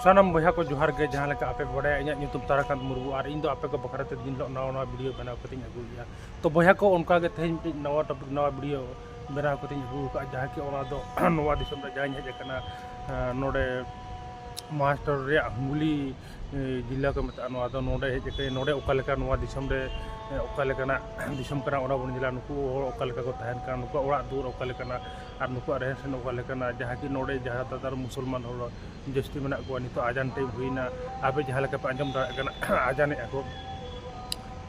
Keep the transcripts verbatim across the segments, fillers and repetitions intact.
ᱥᱟᱱᱟᱢ ᱵᱚᱭᱦᱟ ᱠᱚ ᱡᱚᱦᱟᱨ ᱜᱮ᱾ ᱡᱟᱦᱟᱸ ᱞᱮᱠᱟ ᱟᱯᱮ ᱯᱮ ᱵᱟᱲᱟᱭᱟ, ᱤᱧᱟᱹᱜ ᱧᱩᱛᱩᱢ ᱛᱟᱨᱟᱠᱟᱱᱛ ᱢᱩᱨᱢᱩ, ᱟᱨ ᱤᱧ ᱫᱚ ᱟᱯᱮ ᱠᱚ ᱵᱟᱠᱷᱨᱟ ᱛᱮ ᱫᱤᱱ ᱦᱤᱞᱳᱜ ᱱᱟᱣᱟ ᱱᱟᱣᱟ ᱵᱷᱤᱰᱤᱭᱳ ᱵᱮᱱᱟᱣ ᱠᱟᱛᱮᱧ ᱟᱹᱜᱩᱭᱮᱫᱼᱟ᱾ ᱛᱚ ᱵᱚᱭᱦᱟ ᱠᱚ, ᱚᱱᱠᱟ ᱜᱮ ᱛᱮᱦᱮᱧ ᱢᱤᱫᱴᱤᱡ ᱱᱟᱣᱟ ᱴᱚᱯᱤᱠ, ᱱᱟᱣᱟ ᱵᱷᱤᱰᱤᱭᱳ ᱵᱮᱱᱟᱣ ᱠᱟᱛᱮᱧ ᱟᱹᱜᱩ ᱟᱠᱟᱫᱼᱟ, ᱡᱟᱦᱟᱸ ᱠᱤ ᱚᱱᱟ ᱫᱚ ᱱᱚᱣᱟ ᱫᱤᱥᱚᱢ ᱨᱮ ᱡᱟᱦᱟᱸᱧ ᱦᱮᱡ ᱟᱠᱟᱱᱟ, ᱱᱚᱰᱮ ᱢᱚᱦᱟᱨᱟᱥᱴᱨᱚ ᱨᱮᱭᱟᱜ ᱦᱩᱜᱽᱞᱤ ᱡᱮᱞᱟ ᱠᱚ ᱢᱮᱛᱟᱜᱼᱟ᱾ ᱱᱚᱣᱟ ᱫᱚ ᱱᱚᱰᱮ ᱦᱮᱡ ᱠᱟᱛᱮ ᱱᱚᱰᱮ ᱚᱠᱟ ᱞᱮᱠᱟ ᱱᱚᱣᱟ ᱫᱤᱥᱚᱢ ᱨᱮ, ᱚᱠᱟ ᱞᱮᱠᱟᱱᱟᱜ ᱫᱤᱥᱚᱢ ᱠᱟᱱᱟ, ᱚᱱᱟ ᱵᱚᱱ ᱧᱮᱞᱟ᱾ ᱱᱩᱠᱩ ᱦᱚᱲ ᱚᱠᱟ ᱞᱮᱠᱟ ᱠᱚ ᱛᱟᱦᱮᱱ ᱠᱟᱱᱟ, ᱱᱩᱠᱩᱣᱟᱜ ᱚᱲᱟᱜ ᱫᱩᱣᱟᱹᱨ ᱚᱠᱟ ᱞᱮᱠᱟᱱᱟ, ᱟᱨ ᱱᱩᱠᱩᱣᱟᱜ ᱨᱮᱦᱮᱫ ᱥᱮᱦᱮᱫ ᱚᱠᱟ ᱞᱮᱠᱟᱱᱟ, ᱡᱟᱦᱟᱸ ᱠᱤ ᱱᱚᱰᱮ ᱡᱟᱦᱟᱸ ᱫᱟᱫᱟᱨ ᱢᱩᱥᱚᱞᱢᱟᱱ ᱦᱚᱲ ᱡᱟᱹᱥᱛᱤ ᱢᱮᱱᱟᱜ ᱠᱚᱣᱟ᱾ ᱱᱤᱛᱚᱜ ᱟᱡᱟᱱ ᱴᱟᱭᱤᱢ ᱦᱩᱭᱱᱟ, ᱟᱯᱮ ᱡᱟᱦᱟᱸ ᱞᱮᱠᱟ ᱯᱮ ᱟᱸᱡᱚᱢ ᱫᱟᱲᱮᱭᱟᱜ ᱠᱟᱱᱟ, ᱟᱡᱟᱱᱮᱜᱼᱟ ᱠᱚ᱾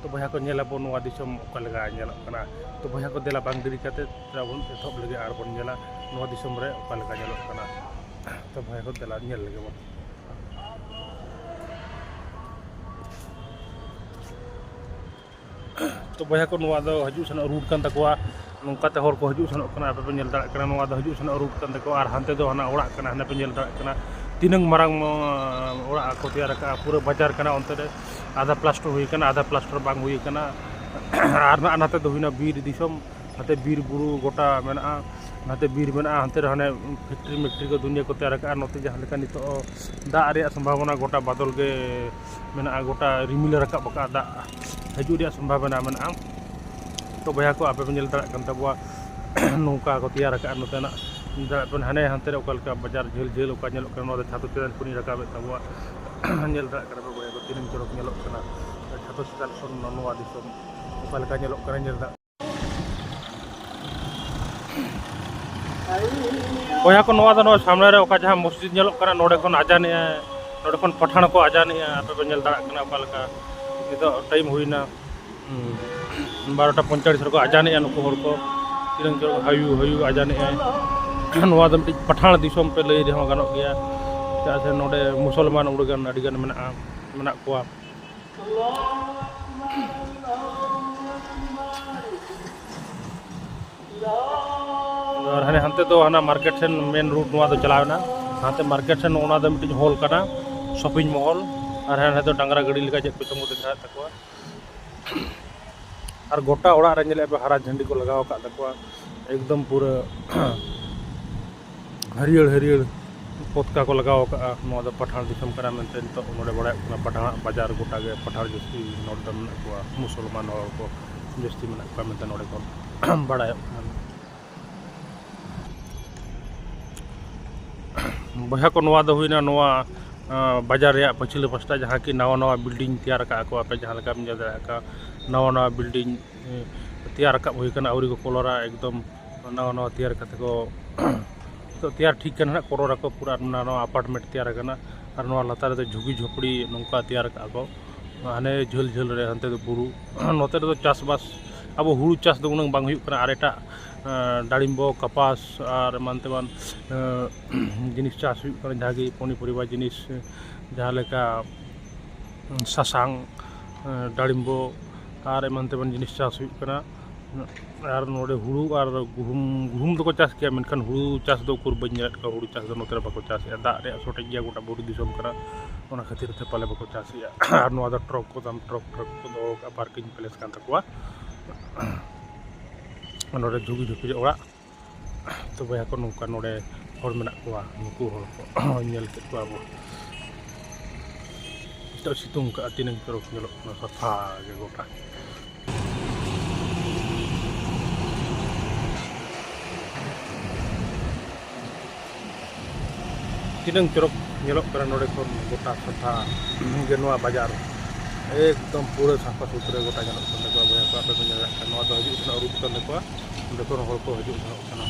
ᱛᱚ ᱵᱚᱭᱦᱟ ᱠᱚ, ᱧᱮᱞ ᱟᱵᱚᱱ ᱱᱚᱣᱟ ᱫᱤᱥᱚᱢ ᱚᱠᱟ ᱞᱮᱠᱟ ᱧᱮᱞᱚᱜ ᱠᱟᱱᱟ᱾ ᱛᱚ ᱵᱚᱭᱦᱟ ᱠᱚ, ᱫᱮᱞᱟ ᱵᱟᱝ ᱫᱮᱨᱤ ᱠᱟᱛᱮ ᱫᱮᱞᱟ ᱵᱚᱱ ᱮᱛᱚᱦᱚᱵ ᱞᱮᱜᱮ ᱟᱨ ᱵᱚᱱ ᱧᱮᱞᱟ ᱱᱚᱣᱟ ᱫᱤᱥᱚᱢ ᱨᱮ ᱚᱠᱟ ᱞᱮᱠᱟ ᱧᱮᱞᱚᱜ ᱠᱟᱱᱟ᱾ ᱛᱚ ᱵᱚᱭᱦᱟ ᱠᱚ, ᱫᱮᱞᱟ ᱧᱮᱞ ᱞᱮᱜᱮ ᱵᱚᱱ᱾ ᱛᱚ ᱵᱚᱭᱦᱟ ᱠᱚ, ᱱᱚᱣᱟ ᱫᱚ ᱦᱤᱡᱩᱜ ᱥᱮᱱᱚᱜ ᱨᱳᱰ ᱠᱟᱱ ᱛᱟᱠᱚᱣᱟ᱾ ᱱᱚᱝᱠᱟ ᱛᱮ ᱦᱚᱲ ᱠᱚ ᱦᱤᱡᱩᱜ ᱥᱮᱱᱚᱜ ᱠᱟᱱᱟ, ᱟᱯᱮ ᱯᱮ ᱧᱮᱞ ᱫᱟᱲᱮᱭᱟᱜ ᱠᱟᱱᱟ᱾ ᱱᱚᱣᱟ ᱫᱚ ᱦᱤᱡᱩᱜ ᱥᱮᱱᱚᱜ ᱨᱳᱰ ᱠᱟᱱ ᱛᱟᱠᱚᱣᱟ, ᱟᱨ ᱦᱟᱱᱛᱮ ᱫᱚ ᱦᱟᱱᱟ ᱚᱲᱟᱜ ᱠᱟᱱᱟ, ᱦᱟᱱᱮ ᱯᱮ ᱧᱮᱞ ᱫᱟᱲᱮᱭᱟᱜ ᱠᱟᱱᱟ᱾ ᱛᱤᱱᱟᱹᱝ ᱢᱟᱨᱟᱝ, ᱚ, ᱚᱲᱟᱜ ᱠᱚ ᱛᱮᱭᱟᱨ ᱟᱠᱟᱫᱼᱟ, ᱯᱩᱨᱟᱹ ᱵᱟᱡᱟᱨ ᱠᱟᱱᱟ᱾ ᱚᱱᱛᱮ ᱨᱮ ᱟᱫᱷᱟ ᱯᱞᱟᱥᱴᱟᱨ ᱦᱩᱭ ᱟᱠᱟᱱᱟ, ᱟᱫᱷᱟ ᱯᱞᱟᱥᱴᱟᱨ ᱵᱟᱝ ᱦᱩᱭ ᱟᱠᱟᱱᱟ᱾ ᱟᱨ ᱱᱟᱜ ᱱᱟᱛᱮ ᱫᱚ ᱦᱩᱭᱱᱟ ᱵᱤᱨ ᱫᱤᱥᱚᱢ, ᱱᱟᱛᱮ ᱵᱤᱨ ᱵᱩᱨᱩ ᱜᱚᱴᱟ ᱢᱮᱱᱟᱜᱼᱟ᱾ ᱱᱟᱛᱮ ᱵᱤᱨ ᱢᱮᱱᱟᱜᱼᱟ, ᱦᱟᱱᱛᱮ ᱨᱮ ᱦᱟᱱᱮ ᱯᱷᱮᱠᱴᱨᱤ ᱢᱮᱠᱴᱨᱤ ᱠᱚ ᱫᱩᱱᱤᱭᱟᱹ ᱠᱚ ᱛᱮᱭᱟᱨ ᱟᱠᱟᱫᱼᱟ᱾ ᱱᱚᱛᱮ ᱡᱟᱦᱟᱸ ᱞᱮᱠᱟ ᱱᱤᱛᱚᱜ ᱫᱟᱜ ᱨᱮᱭᱟᱜ ᱥᱚᱢᱵᱷᱟᱵᱚᱱᱟ ᱜᱚᱴᱟ ᱵᱟᱫᱚᱞ ᱜᱮ ᱢᱮᱱᱟᱜᱼᱟ, ᱜᱚᱴᱟ ᱨᱤᱢᱤᱞ ᱮ ᱨᱟᱠᱟᱵ ᱟᱠᱟᱫᱼᱟ, ᱫᱟᱜ ᱦᱤᱡᱩᱜ ᱨᱮᱭᱟᱜ ᱥᱚᱢᱵᱷᱟᱵᱚᱱᱟ ᱢᱮᱱᱟᱜᱼᱟ᱾ ᱛᱚ ᱵᱚᱭᱦᱟ ᱠᱚ, ᱟᱯᱮ ᱯᱮ ᱧᱮᱞ ᱫᱟᱲᱮᱭᱟᱜ ᱠᱟᱱ ᱛᱟᱵᱚᱣᱟ, ᱱᱚᱝᱠᱟ ᱠᱚ ᱛᱮᱭᱟᱨ ᱟᱠᱟᱫᱼᱟ ᱱᱚᱛᱮᱱᱟᱜ᱾ ᱧᱮᱞ ᱫᱟᱲᱮᱭᱟᱜ ᱯᱮ, ᱦᱟᱱᱮ ᱦᱟᱱᱛᱮ ᱨᱮ ᱚᱠᱟ ᱞᱮᱠᱟ ᱵᱟᱡᱟᱨ ᱡᱷᱟᱹᱞ ᱡᱷᱟᱹᱞ ᱚᱠᱟ ᱧᱮᱞᱚᱜ ᱠᱟᱱᱟ, ᱱᱚᱣᱟ ᱫᱚ ᱪᱷᱟᱛᱚ ᱪᱮᱛᱟᱱ ᱠᱷᱚᱱᱤᱧ ᱨᱟᱠᱟᱵᱮᱫ ᱛᱟᱵᱚᱣᱟ᱾ ᱧᱮᱞ ᱫᱟᱲᱮᱭᱟᱜ ᱠᱟᱱᱟ ᱯᱮ ᱵᱚᱭᱦᱟ ᱠᱚ, ᱛᱤᱱᱟᱹᱝ ᱪᱚᱨᱚᱠ ᱧᱮᱞᱚᱜ ᱠᱟᱱᱟ ᱪᱷᱟᱛᱚ ᱪᱮᱛᱟᱱ ᱠᱷᱚᱱ ᱱᱚᱣᱟ ᱫᱤᱥᱚᱢ ᱚᱠᱟ ᱞᱮᱠᱟ ᱧᱮᱞᱚᱜ ᱠᱟᱱᱟ, ᱧᱮᱞ ᱫᱟᱲᱮᱭᱟᱜ ᱵᱚᱭᱦᱟ ᱠᱚ, ᱱᱚᱣᱟ ᱫᱚ ᱱᱚᱣᱟ ᱥᱟᱢᱱᱮ ᱨᱮ ᱚᱠᱟ ᱡᱟᱦᱟᱸ ᱢᱚᱥᱡᱤᱫ ᱧᱮᱞᱚᱜ ᱠᱟᱱᱟ, ᱱᱚᱰᱮ ᱠᱷᱚᱱ ᱟᱡᱟᱱᱮᱜᱼᱟ, ᱱᱚᱰᱮ ᱠᱷᱚᱱ ᱯᱟᱴᱷᱟᱱ ᱠᱚ ᱟᱡᱟᱱᱮᱜᱼᱟ᱾ ᱟᱯᱮ ᱯᱮ ᱧᱮᱞ ᱫᱟᱲᱮᱭᱟᱜ ᱠᱟᱱᱟ ᱚᱠᱟ ᱞᱮᱠᱟ ᱱᱤᱛᱚᱜ ᱴᱟᱭᱤᱢ ᱦᱩᱭᱱᱟ, ᱦᱩᱸ, ᱵᱟᱨᱚᱴᱟ ᱯᱚᱧᱪᱟᱲᱤᱥ ᱨᱮᱠᱚ ᱟᱡᱟᱱᱮᱜᱼᱟ ᱱᱩᱠᱩ ᱦᱚᱲ ᱠᱚ᱾ ᱛᱤᱱᱟᱹᱝ ᱪᱚ ᱦᱟᱭᱩ ᱦᱟᱭᱩ ᱟᱡᱟᱱᱮᱜᱼᱟᱭ᱾ ᱱᱚᱣᱟ ᱫᱚ ᱢᱤᱫᱴᱤᱡ ᱯᱟᱴᱷᱟᱱ ᱫᱤᱥᱚᱢ ᱯᱮ ᱞᱟᱹᱭ ᱨᱮᱦᱚᱸ ᱜᱟᱱᱚᱜ ᱜᱮᱭᱟ, ᱪᱮᱫᱟᱜ ᱥᱮ ᱱᱚᱰᱮ ᱢᱩᱥᱚᱞᱢᱟᱱ ᱩᱰᱟᱹᱜᱟᱱ ᱟᱹᱰᱤᱜᱟᱱ ᱢᱮᱱᱟᱜᱼᱟ, ᱢᱮᱱᱟᱜ ᱠᱚᱣᱟ᱾ ᱟᱨ ᱦᱟᱱᱮ ᱦᱟᱱᱛᱮ ᱫᱚ ᱦᱟᱱᱟ ᱢᱟᱨᱠᱮᱴ ᱥᱮᱱ ᱢᱮᱱ ᱨᱳᱰ ᱱᱚᱣᱟ ᱫᱚ ᱪᱟᱞᱟᱣ ᱮᱱᱟ᱾ ᱦᱟᱱᱛᱮ ᱢᱟᱨᱠᱮᱴ ᱥᱮᱱ ᱚᱱᱟ ᱫᱚ ᱢᱤᱫᱴᱤᱡ ᱦᱚᱞ ᱠᱟᱱᱟ, ᱥᱚᱯᱤᱝ ᱢᱚᱦᱚᱞ᱾ ᱟᱨ ᱦᱟᱱᱮ ᱫᱚ ᱰᱟᱝᱨᱟ ᱜᱟᱹᱰᱤ ᱞᱮᱠᱟ ᱪᱮᱫ ᱠᱚᱪᱚᱝ ᱠᱚ ᱫᱮᱠᱷᱟᱣᱮᱫ ᱛᱟᱠᱚᱣᱟ᱾ ᱟᱨ ᱜᱚᱴᱟ ᱚᱲᱟᱜ ᱨᱮ ᱧᱮᱞᱮᱫ ᱯᱮ ᱦᱟᱨᱟ ᱡᱷᱟᱹᱱᱰᱤ ᱠᱚ ᱞᱟᱜᱟᱣ ᱟᱠᱟᱫ ᱛᱟᱠᱚᱣᱟ, ᱮᱠᱫᱚᱢ ᱯᱩᱨᱟᱹ ᱦᱟᱹᱨᱭᱟᱹᱲ ᱦᱟᱹᱨᱭᱟᱹᱲ ᱯᱚᱛᱠᱟ ᱠᱚ ᱞᱟᱜᱟᱣ ᱟᱠᱟᱫᱼᱟ᱾ ᱱᱚᱣᱟ ᱫᱚ ᱯᱟᱴᱷᱟᱲ ᱫᱤᱥᱚᱢ ᱠᱟᱱᱟ ᱢᱮᱱᱛᱮ ᱱᱤᱛᱚᱜ ᱱᱚᱰᱮ ᱵᱟᱲᱟᱭᱚᱜ ᱠᱟᱱᱟ᱾ ᱯᱟᱴᱷᱟᱲ ᱵᱟᱡᱟᱨ ᱜᱚᱴᱟ ᱜᱮ ᱯᱟᱴᱷᱟᱲ ᱡᱟᱹᱥᱛᱤ ᱱᱚᱰᱮ ᱫᱚ ᱢᱮᱱᱟᱜ ᱠᱚᱣᱟ, ᱢᱩᱥᱚᱞᱢᱟᱱ ᱦᱚᱲ ᱠᱚ ᱡᱟᱹᱥᱛᱤ ᱢᱮᱱᱟᱜ ᱠᱚᱣᱟ ᱢᱮᱱᱛᱮ ᱱᱚᱰᱮ ᱠᱷᱚᱱ ᱵᱟᱲᱟᱭᱚᱜ ᱠᱟᱱᱟ᱾ ᱵᱚᱭᱦᱟ ᱠᱚ, ᱱᱚᱣᱟ ᱫᱚ ᱦᱩᱭᱱᱟ ᱱᱚᱣᱟ, ᱟᱸ, ᱵᱟᱡᱟᱨ ᱨᱮᱭᱟᱜ ᱯᱟᱹᱪᱷᱞᱟᱹ ᱯᱟᱥᱴᱟ, ᱡᱟᱦᱟᱸ ᱠᱤ ᱱᱟᱣᱟ ᱱᱟᱣᱟ building ᱛᱮᱭᱟᱨ ᱟᱠᱟᱫ ᱠᱚ᱾ ᱟᱯᱮ ᱡᱟᱦᱟᱸ ᱞᱮᱠᱟᱢ ᱧᱮᱞ ᱫᱟᱲᱮᱭᱟᱜ ᱠᱟᱱᱟ, ᱱᱟᱣᱟ ᱱᱟᱣᱟ building, ᱮᱸ, ᱛᱮᱭᱟᱨ ᱨᱟᱠᱟᱵ ᱦᱩᱭ ᱟᱠᱟᱱᱟ, ᱟᱹᱣᱨᱤ ᱠᱚ ᱠᱚᱞᱚᱨᱟ, ᱮᱠᱫᱚᱢ ᱱᱟᱣᱟ ᱱᱟᱣᱟ ᱛᱮᱭᱟᱨ ᱠᱟᱛᱮ ᱠᱚ ᱱᱤᱛᱚᱜ ᱛᱮᱭᱟᱨ ᱴᱷᱤᱠ ᱠᱟᱱᱟ ᱦᱟᱸᱜ, ᱠᱚᱞᱚᱨ ᱟᱠᱚ ᱯᱩᱨᱟᱹ, ᱱᱟᱣᱟ ᱱᱟᱣᱟ apartment ᱛᱮᱭᱟᱨ ᱟᱠᱟᱱᱟ᱾ ᱟᱨ ᱱᱚᱣᱟ ᱞᱟᱛᱟᱨ ᱨᱮᱫᱚ ᱡᱷᱩᱜᱤ ᱡᱷᱚᱯᱲᱤ ᱱᱚᱝᱠᱟ ᱛᱮᱭᱟᱨ ᱟᱠᱟᱫᱼᱟ ᱠᱚ᱾ ᱦᱟᱱᱮ ᱡᱷᱟᱹᱞ ᱡᱷᱟᱹᱞ ᱨᱮ ᱦᱟᱱᱛᱮ ᱫᱚ ᱵᱩᱨᱩ᱾ ᱱᱚᱛᱮ ᱨᱮᱫᱚ ᱪᱟᱥᱵᱟᱥ, ᱟᱵᱚ ᱦᱩᱲᱩ ᱪᱟᱥ ᱫᱚ ᱩᱱᱟᱹᱝ ᱵᱟᱝ ᱦᱩᱭᱩᱜ ᱠᱟᱱᱟ, ᱟᱨ ᱮᱴᱟᱜ, ᱮᱸ, ᱰᱟᱲᱤᱢᱵᱚ, ᱠᱟᱯᱟᱥ ᱟᱨ ᱮᱢᱟᱱ ᱛᱮᱢᱟᱱ, ᱮᱸ, ᱡᱤᱱᱤᱥ ᱪᱟᱥ ᱦᱩᱭᱩᱜ ᱠᱟᱱᱟ, ᱡᱟᱦᱟᱸ ᱜᱮ ᱯᱚᱱᱤᱯᱚᱨᱤᱵᱟ ᱡᱤᱱᱤᱥ, ᱡᱟᱦᱟᱸ ᱞᱮᱠᱟ, ᱩᱸ, ᱥᱟᱥᱟᱝ, ᱮᱸ, ᱰᱟᱲᱤᱢᱵᱚ ᱟᱨ ᱮᱢᱟᱱ ᱛᱮᱢᱟᱱ ᱡᱤᱱᱤᱥ ᱪᱟᱥ ᱦᱩᱭᱩᱜ ᱠᱟᱱᱟ᱾ ᱟᱨ ᱱᱚᱰᱮ ᱦᱩᱲᱩ ᱟᱨ ᱜᱩᱦᱩᱢ, ᱜᱩᱦᱩᱢ ᱫᱚᱠᱚ ᱪᱟᱥ ᱜᱮᱭᱟ, ᱢᱮᱱᱠᱷᱟᱱ ᱦᱩᱲᱩ ᱪᱟᱥ ᱫᱚ ᱩᱠᱩᱨ ᱵᱟᱹᱧ ᱧᱮᱞᱮᱫ ᱠᱚᱣᱟ᱾ ᱦᱩᱲᱩ ᱪᱟᱥ ᱫᱚ ᱱᱚᱛᱮ ᱨᱮ ᱵᱟᱠᱚ ᱪᱟᱥᱮᱫᱼᱟ, ᱫᱟᱜ ᱨᱮᱭᱟᱜ shortage ᱜᱮᱭᱟ, ᱜᱚᱴᱟ ᱵᱩᱨᱩ ᱫᱤᱥᱚᱢ ᱠᱟᱱᱟ, ᱚᱱᱟ ᱠᱷᱟᱹᱛᱤᱨ ᱛᱮ ᱯᱟᱞᱮ ᱵᱟᱠᱚ ᱪᱟᱥᱮᱫᱼᱟ᱾ ᱟᱨ ᱱᱚᱣᱟ ᱫᱚ ᱴᱨᱟᱠ ᱠᱚ ᱛᱟᱢ, ᱴᱨᱟᱠ, ᱴᱨᱟᱠ ᱠᱚ ᱫᱚᱦᱚ ᱠᱟᱜᱼᱟ, parking place ᱠᱟᱱ ᱛᱟᱠᱚᱣᱟ᱾ ᱱᱚᱰᱮ ᱡᱷᱩᱜᱤ ᱡᱷᱩᱯᱤ ᱚᱲᱟᱜ᱾ ᱛᱚ ᱵᱚᱭᱦᱟ ᱠᱚ, ᱱᱚᱝᱠᱟ ᱱᱚᱰᱮ ᱦᱚᱲ ᱢᱮᱱᱟᱜ ᱠᱚᱣᱟ, ᱱᱩᱠᱩ ᱦᱚᱲ ᱠᱚ ᱧᱮᱞ ᱠᱮᱫ ᱠᱚᱣᱟ ᱵᱚ᱾ ᱱᱤᱛᱚᱜ ᱥᱤᱛᱩᱝ ᱠᱟᱜᱼᱟ, ᱛᱤᱱᱟᱹᱝ ᱪᱚᱨᱚᱠ ᱧᱮᱞᱚᱜ ᱠᱟᱱᱟ, ᱥᱟᱯᱷᱟ ᱜᱮ ᱜᱚᱴᱟ᱾ ᱛᱤᱱᱟᱹᱝ ᱪᱚᱨᱚᱠ ᱧᱮᱞᱚᱜ ᱠᱟᱱᱟ ᱱᱚᱰᱮ ᱠᱷᱚᱱ ᱜᱚᱴᱟ ᱥᱟᱯᱷᱟ ᱜᱮ ᱱᱚᱣᱟ ᱵᱟᱡᱟᱨ, ᱮᱠᱫᱚᱢ ᱯᱩᱨᱟᱹ ᱥᱟᱯᱷᱟ ᱥᱩᱛᱨᱟᱹ ᱜᱚᱴᱟ ᱧᱮᱞᱚᱜ ᱠᱟᱱ ᱛᱟᱠᱚᱣᱟ᱾ ᱵᱚᱭᱦᱟ ᱠᱚ, ᱟᱯᱮ ᱯᱮ ᱧᱮᱞ ᱫᱟᱲᱮᱭᱟᱜ ᱠᱟᱱᱟ, ᱱᱚᱣᱟ ᱫᱚ ᱦᱤᱡᱩᱜ ᱥᱮᱱᱚᱜ route ᱠᱟᱱ ᱛᱟᱠᱚᱣᱟ, ᱚᱸᱰᱮ ᱠᱷᱚᱱ ᱦᱚᱲ ᱠᱚ ᱦᱤᱡᱩᱜ ᱥᱮᱱᱚᱜ ᱠᱟᱱᱟ᱾